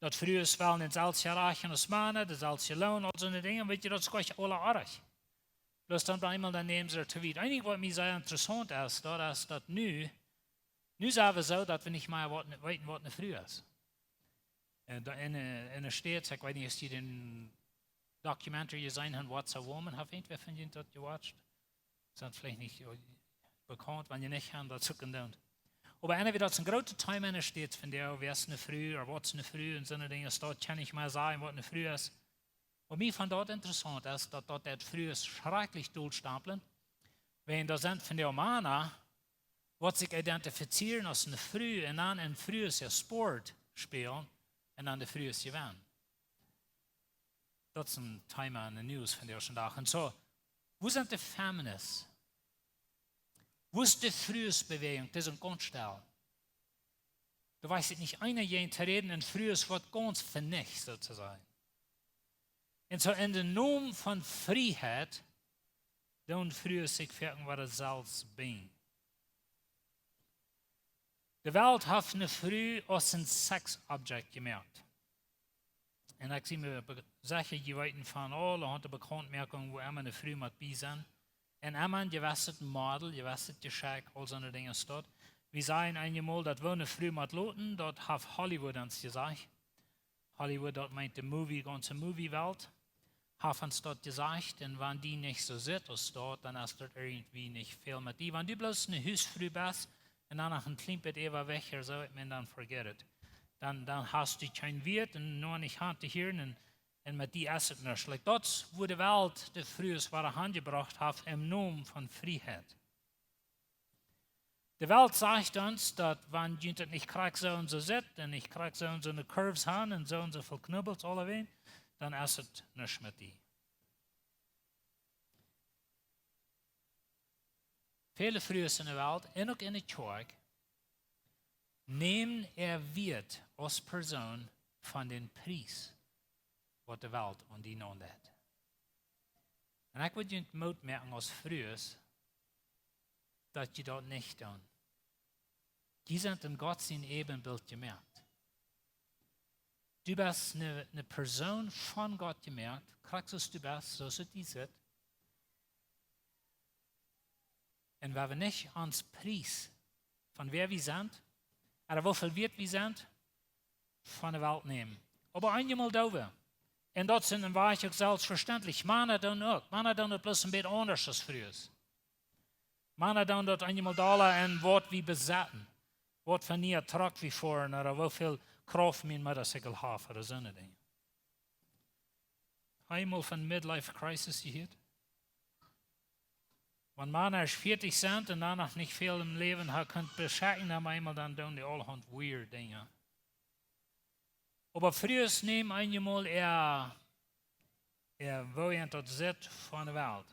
Daut Frues wellen daut selwje Rajcht aus Mana, daut selwje Loon, aul soone Dinja, weet jie, daut es goanich aula oajch. Bloos dan bie eemol dan nämen see daut to wiet. Eent waut mie sea interessaunt es, daut es daut nu, nu sent wie soo, daut wie nich mea waut ne, weeten, waut eene Fru es. En, doa en, eh, en de States, ekj weet nich, aus jie dän Documentary jeseenen haben, What's a Woman, haft irjentwäa von junt daut jewatcht? Sent veleicht nich, eh, bekaunt, wan jie nich haben, daut sieekjen doonen. Oba anyway, daut es een grootet Thema en de States, von dee, wäa es eene Fru, ooda waut es eene Fru, un soone Dinja, daut kaun ekj mol sajen, waut eene Fru es. Waut mie von daut interessaunt es, daut, daut deit Frues schrakjlich dolstamplen, wäajen doa sent von dee Mana, waut sikj identifizieren aus eene Fru un dan en Frues äa Sport spälen un dan de Frues jewennen. Daut es een Thema en de News vondoag dän Dach. Un soo, wua sent de Feministen? Wua es de Fruesbewäajunk? Daut es een Gottesdeel. Doa weet ekj nich eena jäajen to räden, un Frues woat gaunz venicht, soo to sajen. Un soo en dän Nomen von Frieheit, doonen Frues sikj foaken waut selfst binjen. De Welt haft eene Fru aus een Sexobject jemoakt. Un ekj sie mie be-, secha, jie weeten von aule, aule Bekauntmoakungen, wua emma eene Fru mott bie sennen. Un emma een jewesset Model, jewesset Jeschekj, aul soone Dinja es daut. Wie sajen eenjemol, daut woo eene Fru mott loten, daut haft Hollywood ons jesajcht. Hollywood, daut meent de Movie, gaunze Movie-Welt. Haft ons daut jesajcht, un wan die nich soo sitt aus daut, dan es daut irjentwoo nich väl met die. Wan du bloos eene Husfru best, un dan noch een kjlien bät äwawajch ooda soo, ekj meen, dan forget it. Dan, dan hast du kjeen Wieet un noch nich aun to hieren un, un met die es et nuscht. Like, daut es wua de Welt de Frues wada aunjebrocht haft em Nomen von Frieheit. De Welt sajcht ons, daut wan jie daut nich krakjt soo un soo sitt, un nich krakjt soo un soo eene Curves haben, un soo un soo väl Knubbels aulewäajen, dan es et nuscht met die. Väle Frues en de Welt, un uk en de Kjoakj, nämen äa Wieet aus Persoon von dän Pries, waut de Welt aun die naundeit. Un ekj well junt Moot moaken aus Frues, daut jie daut nich doonen. Jie sent en Gott sien Äbenbilt jemoakt. Du best eene, eene Persoon von Gott jemoakt, krakjt soo aus du best, soo aus et die sitt. Un wie haben nich ons Pries von wäa wie sent, ooda woo väl wieet wie sent, von de Welt nämen. Oba eenjemol doo wie. Un daut es en een Wajch uk selfstvestentlich. Mana doonen uk. Mana doonen daut bloos een bät aundasch aus Frues. Mana doonen daut eenjemol dolla en waut wie besetten. Waut fa een niea Truck wie foaren, ooda woo väl Krauft mien Motorcycle haft, ooda soone Dinja. Eemol von Midlife Crisis jehieet? Wan Mana ieescht vieetich sent un dan noch nich väl em Läwen haben kunt beschekjen, dan eemol dan doonen dee aulahaunt weird Dinja. Oba Frues nämen eenjemol äa, äa, woo eent daut sitt von de Welt.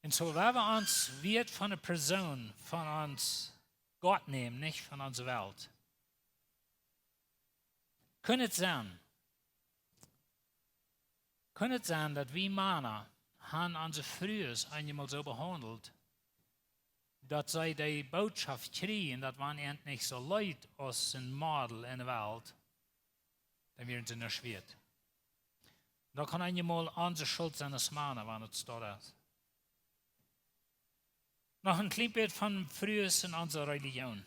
Un soo, wie haben ons Wieet von de Persoon, von ons Gott nämen, nich von onse Welt. Kunn et sennen, kunn et sennen, daut wie Mana haben onse Frues eenjemol soo behaundelt, daut see dee Bootschoft kjrieen, daut wan eent nich soo leet aus een Model en de Welt, dan wieren see nuscht wieet. Daut kaun eenjemol onse Schult sennen aus Mana, wan et daut es. Noch een kjlien bät von Frues en onse Relijoon.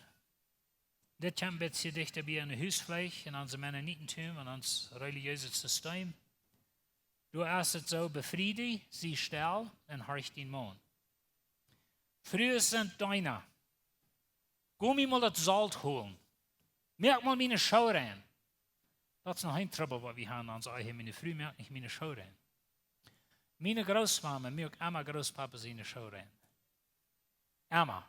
Dit kjemt een bät dichta bie aun de Husfleich en onse Mennonitentum, en ons relijeeset System. Doa es et soo: Befrie die, sie stell un horch dien Maun. Frues sent Deena. Go mie mol daut Solt holen. Moak mol miene Schoo rein. Daut es noch een Trubbel, waut wie haben aun ons eejen. Miene Fru moakt nich miene Schoo rein. Miene Grootmama muak emma Grootpapa siene Schoo rein. Emma.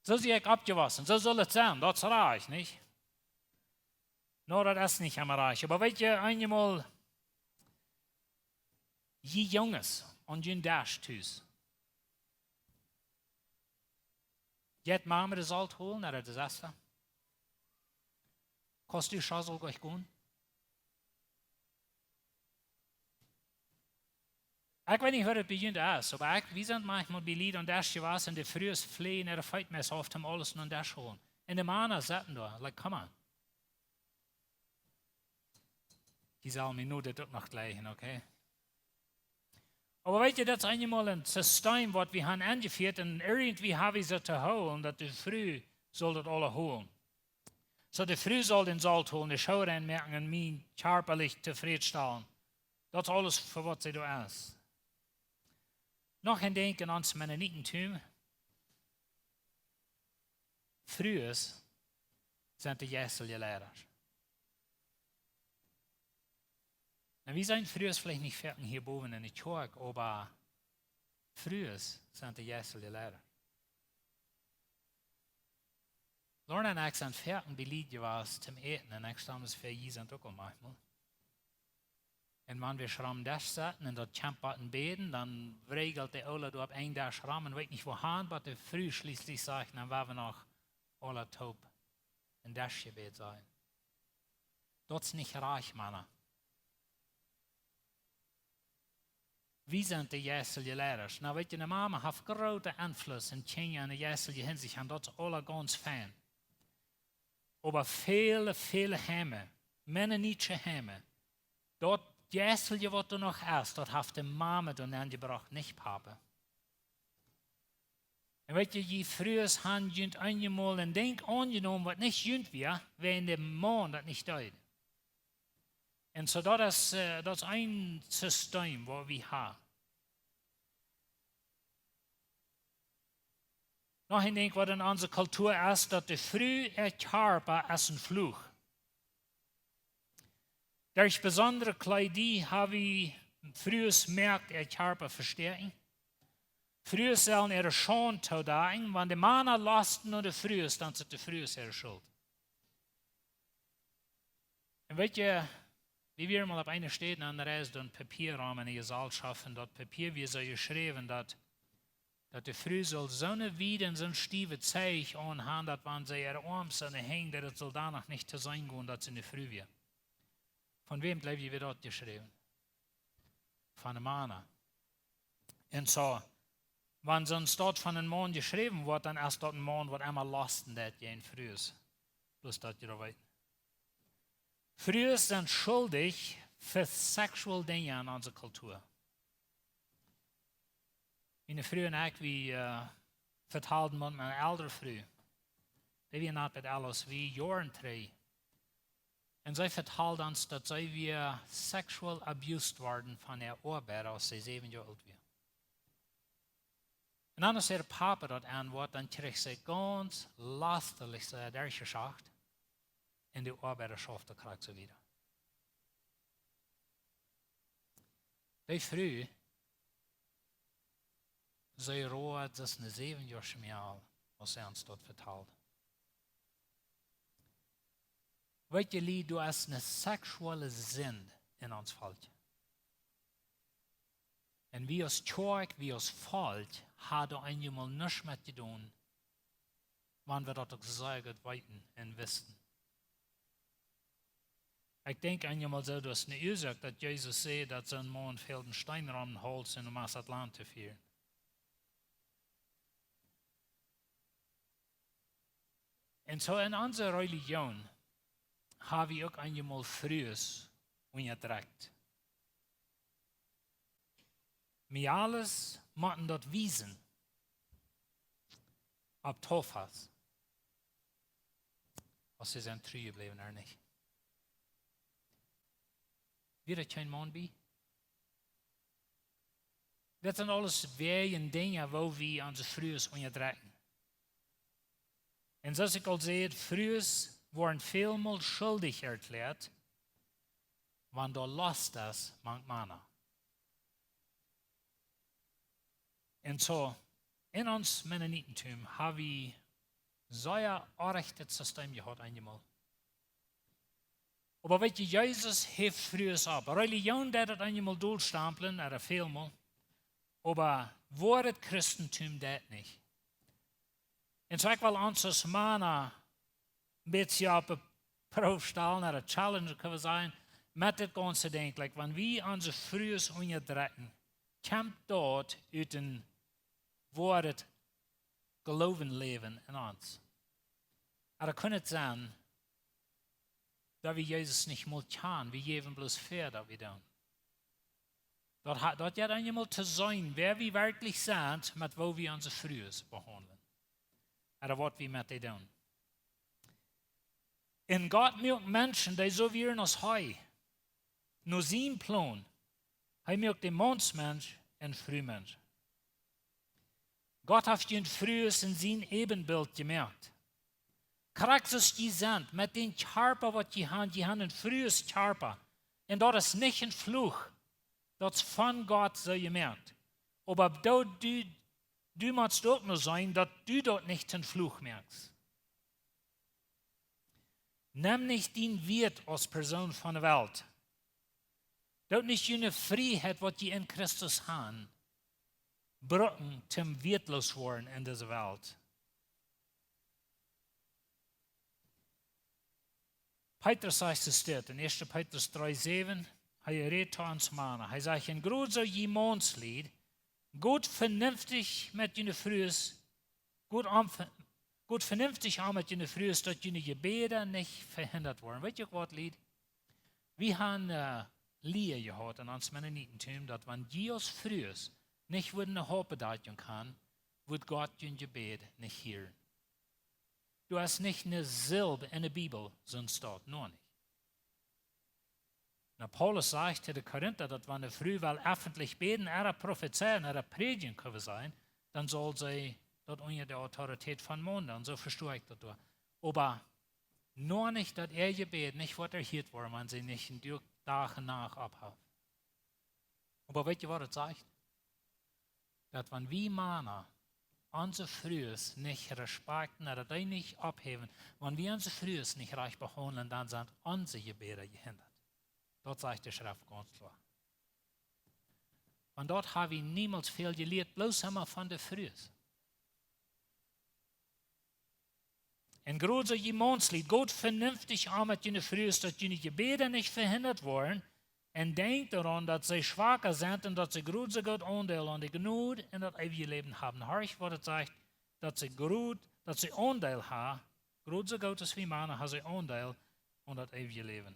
Soo sie ekj oppjewossen. Soo saul et sennen. Daut es rajcht, nich? No, daut es nich emma rajcht. Oba weet jie, eenjemol, Jie Junges, aun jun Desch tus. Jeit Mama de Solt holen, ooda de Sesta? Kaust du Schausel gonen? Ekj weet nich, waut daut bie junt es, oba ekj, wie sent maunchmol bie Lied aun Desch jewast un de Frues fläajen äare Feet meist auf, om aules no dän Desch holen. Un de Mana sitten doa, like, come on. Jie sellen mie nu dit uk noch jlikjen, okay? Oba weet jie, daut es eenjemol een System, waut wie haben enjefieet un irjentwie ha wie soo to hoolen, daut de Fru saul daut aula holen. Soo, de Fru saul dän Solt holen, de Schoo reinmoaken un mie kjarpalich tofrädstalen. Daut es aules, fa waut see doa es. Noch een Dinkj en ons Mennonitentum. Frues sent de jeistelje Leidasch. Nu, wie sent Frues veleicht nich foaken hia bowen en de Kjoakj, oba Frues sent de jeistelje Leidasch. Lorna un ekj sent foaken bie Lied jewast toom äten un ekj stal mie väa, jie sent uk aul maunchmol. Un wan wie rom dän Desch sitten un daut kjemt bie daut Bäden, dan wrajelt de Oola doa opp een Desch rom un weet nich wua han, bat de Fru schlieslich sajcht, dan woa wie noch aula toop een Deschjebäd sajen. Daut es nich rajcht, Mana. Wie sent de jeistelje Leidasch. Nu, weet jie, ne Mama haft grooten Enfluss en Kjinja en de jeistelje Hinsicht, un daut es aula gaunz fein. Oba väle, väle Heime, mennonitische Heime, daut jeistelje, waut doa noch es, daut haft de Mama doa nenjebrocht, nich Papa. Un weet jie, jie Frues han junt eenjemol een Dinkj aunjenomen, waut nich junt wia, wäajen de Maun daut nich deed. Un soo, daut es, äh, daut es een System, waut wie haben. Noch een Dinkj, waut en onse Kultua es, daut de Fru äa Kjarpa es een Fluch. Derch besondre Kjleeda ha wie Frues moakt äa Kjarpa vestäakjen. Frues sellen äare Schaund toodakjen, wan de Mana losten no de Frues, dan es et de Frues äare Schult. Un weet jie, wie wieren mol opp eene Städ aun de Reis, doa een Papia rom en de Jeselschoft, un daut Papia wia soo jeschräwen, daut, daut de Fru saul soone wiede un soon stiewe Zeich aun han, daut wan see äare Oarms aun de Henj, daut et saul doano nich to seenen gonen, daut see ne Fru wia. Von wäm jleew jie, wia daut jeschräwen? Von de Mana. Un soo, wan soont daut von een Maun jeschräwen woat, dan es daut een Maun, waut emma losten deit jäajen Frues. Bloos daut jie daut weeten. Frues sent schuldich fa sexual Dinja en onse Kultua. Miene Fru un ekj, wie, äh, vetalden met miene eldre Fru, dee wia nich bie aules, wie Joaren trigj. Un see vetald ons, daut see wia sexual abused worden von äa Oabeida, aus see säwen Joa oolt wia. Un dan, aus äa Papa daut aunwoat, dan kjrieech see gaunz lastalich, see derchjeschacht. Un de Oabeida schauft krakjt soo wieda. Dee Fru, see road, see es ne säwen Joa Mejal, aus see ons daut vetald. Weet jie, Lied, doa es ne sexuelle Sind en ons Volkj. Un wie aus Kjoakj, wie aus Volkj, haben doa eenjemol nuscht met jedonen, wan wie daut uk sea goot weeten un wisten. Ekj denkj eenjemol soo, daut es ne Uasoak, daut Jesus säd, daut soon Maun fäld een Steen rom dän Hauls un om aus daut Launt to fieren. Un soo en onse Relijoon ha wie uk eenjemol Frues unjadrekjt. Mejales motten daut wiesen opp Tofas, aus see sent tru jebläwen ooda nich. Wia doa kjeen Maun bie? Daut sent aules Wäaj un Dinja, woo wie onse Frues unjadrekjen. Un soo aus ekj aul säd, Frues woaren välmol schuldich erkjläat, wan doa Lost es mank Mana. Un soo, en ons Mennonitentum ha wie sea orrajchtet System jehaut eenjemol. Oba weet jie, Jesus heft Frues opp. Religion deit daut eenjemol dolstamplen, ooda välmol. Oba woaret Christentum deit nich. Un soo ekj well ons aus Mana een bät opp de Proow stalen, ooda challenge, kjenn wie sajen, met dit gaunze Dinkj. Like, wan wie onse Frues unjadrekjen, kjemt daut ut een woaret Gloowen läwen en ons? Ooda kunn et sennen, daut wie Jesus nich mol kjanen, wie jäwen bloos väa, daut wie doonen? Daut ha-, daut jeit eenjemol to seenen, wäa wie werkjlich sent, met woo wie onse Frues behaundlen. Ooda waut wie met dee doonen. Un Gott muak Menschen, dee soo wieren aus hee. No sien Plon. Hee muak dän Maunmensch un Frumensch. Gott haft junt Frues en sien Äbenbilt jemoakt. Krakjt soo aus jie sent, met dän Kjarpa waut jie han, jie han een Frues Kjarpa. Un daut es nich een Fluch, daut es von Gott soo jemoakt. Oba daut du, du motst uk noch seenen, daut du daut nich toom Fluch moakst. Nem nich dien Wieet aus Persoon von de Welt. Doot nich june Frieheit, waut jie en Christus han, brucken toom wieetloos woaren en dise Welt. Petrus sajcht et dit en ieeschte Petrus dree säwen, hee rät to ons Mana. Hee sajcht: "Un jrod soo jie Maunslied, got venienftich met june Frues, got om-, got venienftich om met june Frues, daut june Jebäda nich vehindat woaren." Weet jie uk waut, Lied? Wie han, äh, Lia jehaut en ons Mennonitentum, daut wan jie aus Frues nich wudden ne Hauptbedakjunk han, wudd Gott jun Jebäd nich hieren. Doa es nich ne Silb en de Bibel, soont staut noch nich. Na, Paulus sajcht to de Korinta, daut wan ne Fru well effentlich bäden, ooda profezeien, ooda prädjen, kjenn wie sajen, dan saul see daut unja de Autoritäet von Maun doonen, soo vesto ekj daut doa. Oba noch nich, daut äa Jebäd nich woat erhieet woaren, wan see nich een Dach un Nacht opphaft. Oba weet jie, waut et sajcht? Daut wan wie Mana onse Frues nich respakjten, daut dee nich opphäwen, wan wie onse Frues nich rajcht behaundlen, dan sent onse Jebäda jehindat. Daut sajcht de Schreft gaunz kloa. Wan daut ha wie niemols väl jelieet, bloos emma von de Frues. Un jrod soo jie Maunslied, got venienftich om met june Frues, daut june Jebäda nich vehindat woaren. Un denkjt doaraun, daut see schwaka sent un daut see jrod soo goot Aundeel aun de Jnod un daut eewje Läwen haben. Horcht, waut et sajcht, daut see jrod, daut see Aundeel ha, jrod soo goot aus wie Mana, ha see Aundeel aun daut eewje Läwen.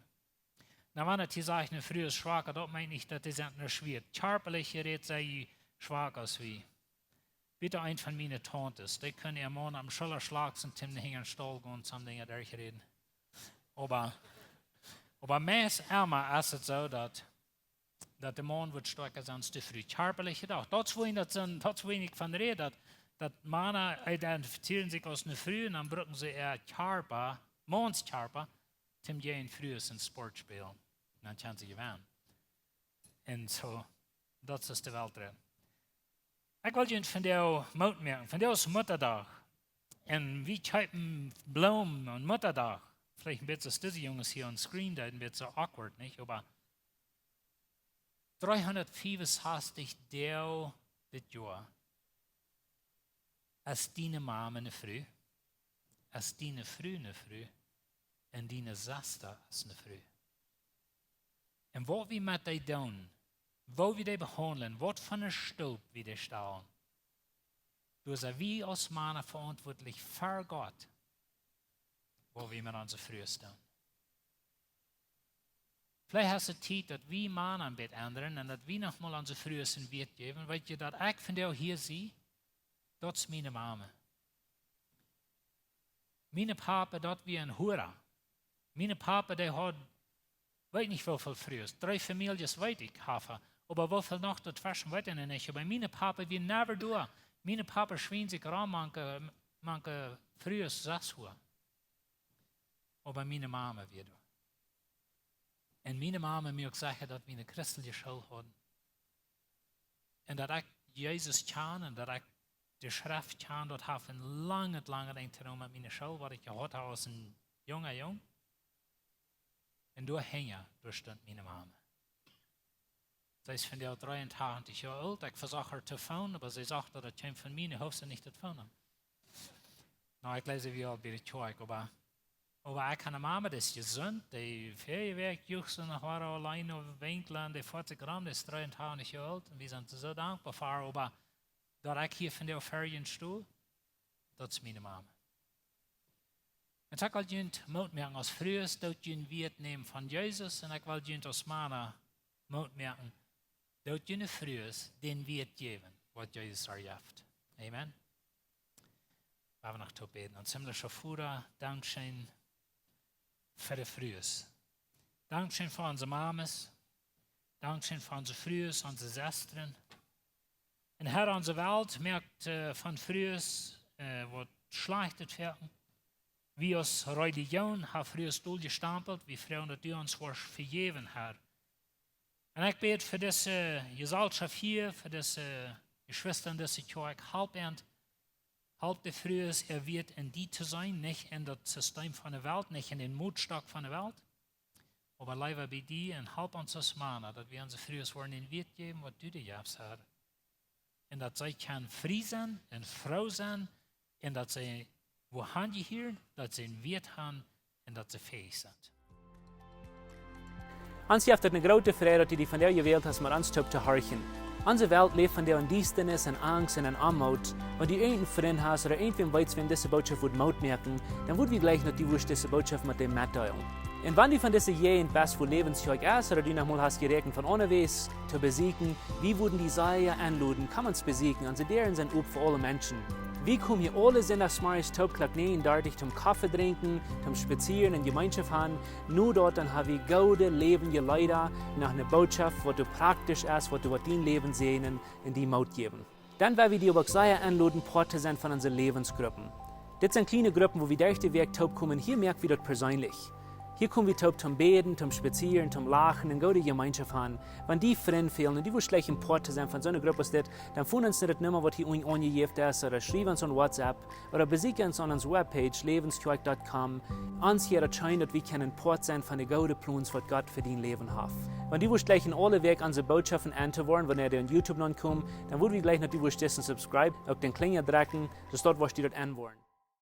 Na, wan et hia sajcht, ne Fru es schwaka, daut meent nich, daut dee sent ne schwiet. Kjarpalich jerät sent jie schwaka aus wie. Bitte een von miene Tauntes, dee kjennen äa Maun aum Schulla schlagen un toom hinjaren Staul gonen, some Dinja derchräden. Oba, oba meist emma es et soo, daut, daut de Maun woat stoakja sennen aus de Fru. Kjarpalich jedocht. Daut es, wua daut sent, daut es, wua ekj von räd, daut, daut Mana identifizieren sikj aus ne Fru un dan brucken see äa Kjarpa, Maunskjarpa, toom jäajen Frues en Sport spälen. Un dan kjennen see jewennen. Un soo, daut es de Welt drin. Ekj well junt vondoag Moot moaken. Vondoag es Muttadach. Un wie kjeepen Bloomen aun Muttadach. Veleicht een bät aus dise Junges hia aum Screen, daut es een bät awkward, nich? Oba dreehundatfiewensastich Doag dit Joa. Es diene Mame ne Fru? Es diene Fru ne Fru? Un diene Sesta es ne Fru? Un waut wie met dee doonen, woo wie dee behaundlen, waut fa ne Stoop wie dee stalen, doa sent wie aus Mana veauntwuatlich ver Gott, waut wie met onse Frues doonen. Veleicht es et Tiet, daut wie Mana een bät endren un daut wie noch mol onse Frues een Wieet jäwen. Weet jie, daut ekj vondoag hia sie, daut es miene Mame. Miene Papa, daut wia een Hura. Miene Papa, dee haud, weet nich woo väl Frues. Dree Famieljes weet ekj, haft hee. Oba woo väl noch doatweschen, weet ekj nich. Oba miene Papa wia never doa. Miene Papa schwieed sikj rom mank, mank Frues sas Hua. Oba miene Mame wia doa. Un miene Mame muak secha, daut wie ne christelje School hauden. Un daut ekj Jesus kjand un daut ekj de Schreft kjand, daut haft een langet, langet Enj to doonen met miene School, waut ekj jehaut hab aus een junga Jung. Un doa hinja, doa stunt miene Mame. See es vondoag dreeuntachentich Joa oolt. Ekj vesocht äa to phone, oba see sajcht, daut kjeem von mie, nu hoof see nich to phonen. Nu, ekj jleew, see wia aul bie de Kjoakj, oba, oba ekj hab eene Mame, dee es jesunt, dee väl Wäakj jucht see noch wada auleen opp Winkjlaunt, dee foat sikj rom, dee es dreeuntachentich Joa oolt, un wie sent soo dankboa fa äa, oba daut ekj hia vondoag ver junt sto, daut es miene Mame. Un ekj well junt Moot moaken aus Frues, daut jie Wieet nämen von Jesus, un ekj well junt aus Mana Moot moaken, daut jie Frues dän Wieet jäwen, waut Jesus äa jeft. Amen. Wie woaren noch toop bäden. Ons himlischa Voda, dankscheen fa de Frues. Dankscheen fa onse Mames. Dankscheen fa onse Frues, onse Sestren. Un Herr, onse Welt moakt, äh, von Frues, äh, waut Schlajchtet foaken. Wie aus Relijoon haben Frues doll jestampelt, wie froagen, daut du ons woascht vejäwen, Herr. Un ekj bäd fa dise Jeselschoft hia, fa dise Jeschwista en dise Kjoakj, halp an, halp de Frues äa Wieet en die to seenen, nich en daut System von de Welt, nich en dän Mootstock von de Welt, oba leewa bie die, un halp ons aus Mana, daut wie onse Frues woaren dän Wieet jäwen, waut du an jefst, Herr. Un daut see kjennen frie sennen un froo sennen, un daut see woa han jehieren, daut see een Wieet han un daut see fäich sent. Ons jeft et eene groote Freid, daut du die vondoag jewält hast, met ons toop to horchen. Onse Welt läft vondoag en Diestanis, en Angst un en Oamoot. Wan du irjent een Frint hast ooda irjentwäm weetst, wäm dise Bootschoft wudd Moot moaken, dan wudd wie jleichen, daut du wurscht dise Bootschoft met däm metdeelen. Un wan du von dise Jäajent best, wua Läwens Kjoakj es, ooda du noch mol hast jeräakjent von onjewess to besieekjen, wie wudden die sea enloden, komm ons besieekjen, onse Däaren sent op fa aule Menschen. Wie komen hia aule Sindachsmorjes toop Klock näajen dartich toom Koffe drinkjen, toom spazieren un Jemeenschoft han. No daut dan ha wie goode läwendje Leeda, noch eene Bootschoft, waut doa praktisch es, waut doa woat dien Läwen säajnen un die Moot jäwen. Dan well wie die oba uk sea enloden, Poat to sennen von onse Läwensgruppen. Dit sent kjliene Gruppen, wua wie derch de Wäakj toop komen. Hia moak wie daut perseenlich. Hia kom wie toop toom bäden, toom spazieren, toom lachen un goode Jemeenschoft han. Wan die Frind fälen un du wurscht jleichen Poat to sennen von soone Grupp aus dit, dan phone ons no de Numma, waut hia unjen aunjejäft es, ooda schriew ons aun WhatsApp, ooda besieekj ons aun onse Webpage, läwenskjoakj dot com. Ons hia daut scheen, daut wie kjennen Poat sennen von de goode Plons, waut Gott fa dien Läwen haft. Wan du wurscht jleichen aule Wäakj onse Bootschoften en to woaren, wanea dee aun YouTube nopp komen, dan wudd wie jleichen, daut du wurscht disen subscribe, uk dän Klinja drekjen, soo daut du wurscht daut en woaren.